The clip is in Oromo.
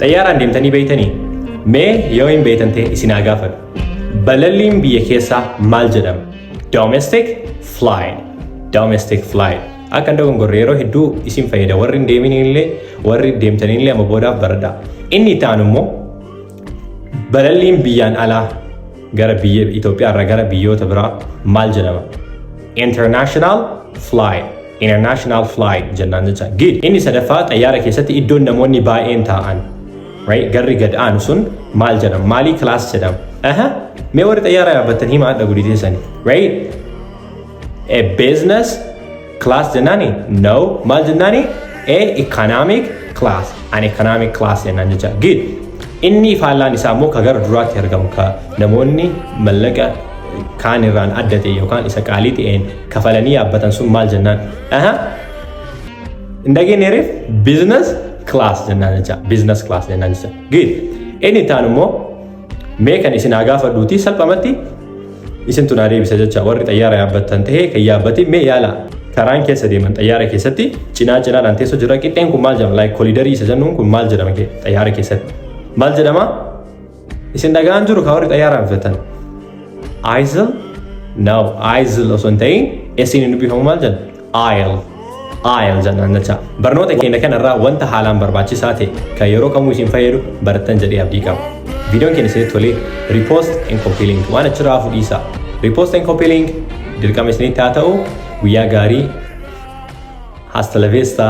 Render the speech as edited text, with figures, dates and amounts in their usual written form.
Xayyaaraan deemtanii beeytanii? Mee yoo hin beeytan ta'e isin haa gaafadhu. Balalliin biyya keessaa maal jedhama? Domestic flight. Domestic flight. Akka hin dogongorre yeroo hedduu isin fayyada. Warri hin deemin illee, warri deemtanii illee amma boodaaf baradhaa. Inni itti aanu immoo balalliin biyyaan alaa gara biyya Itoophiyaa irraa gara biyyoota biraa maal jedhama? International flight. International flight jennaan jecha. Good. Inni sadaffaa xayyaara keessatti iddoon namoonni baay'een taa'an. Right? Garri gad aanu sun maal jedhama? Maalii class jedhama? Aha. Mee warri xayyaara yaabbattan himaa adda gudii teessani. Right? A business class jennaani? No. Maal jennaani? A economic class. An economic class jennaan jecha. Good. Inni faallaan isaa immoo ka gara duraatti argamu, ka namoonni mallaqa kaan irraan adda ta'e yookaan isa qaalii ta'een kafalanii yaabbatan sun maal jennaan? Aha. Hin dhageenyeeriif business class jennaan jecha. Business class jennaan jecha. Good. Inni itti aanu immoo mee kan isin haa gaafadhuuti, salphamatti isin tunaa deebisa jecha. Warri xayyaara yaabbattan ta'ee kan yaabbate mee yaala. Karaan keessa deeman xayyaara keessatti cinaa cinaadhaan teessoo jira. Qixxeen kun maal jedhama? Like corridorii isa jennuun kun maal jedhama xayyaara keessatti? Maal jedhama? Isin dhagaan jiru ka warri xayyaara yaabbattan. Aisle? No, aisle osoo hin ta'in isin hin dubbifamu, maal jedha? Aisle. Aisle jennaan jecha. Barnoota keenya kanarraa wanta haalaan barbaachisaa ta'e kan yeroo kamuu isin fayyadu barattan jedhee abdii qaba. Viidiyoon keenya isinitti tolee, repost and copy link waan achirraa hafu dhiisa. Repost and copy link dirqama isinitti haa ta'u. Guyyaa gaarii. Hasta la vista.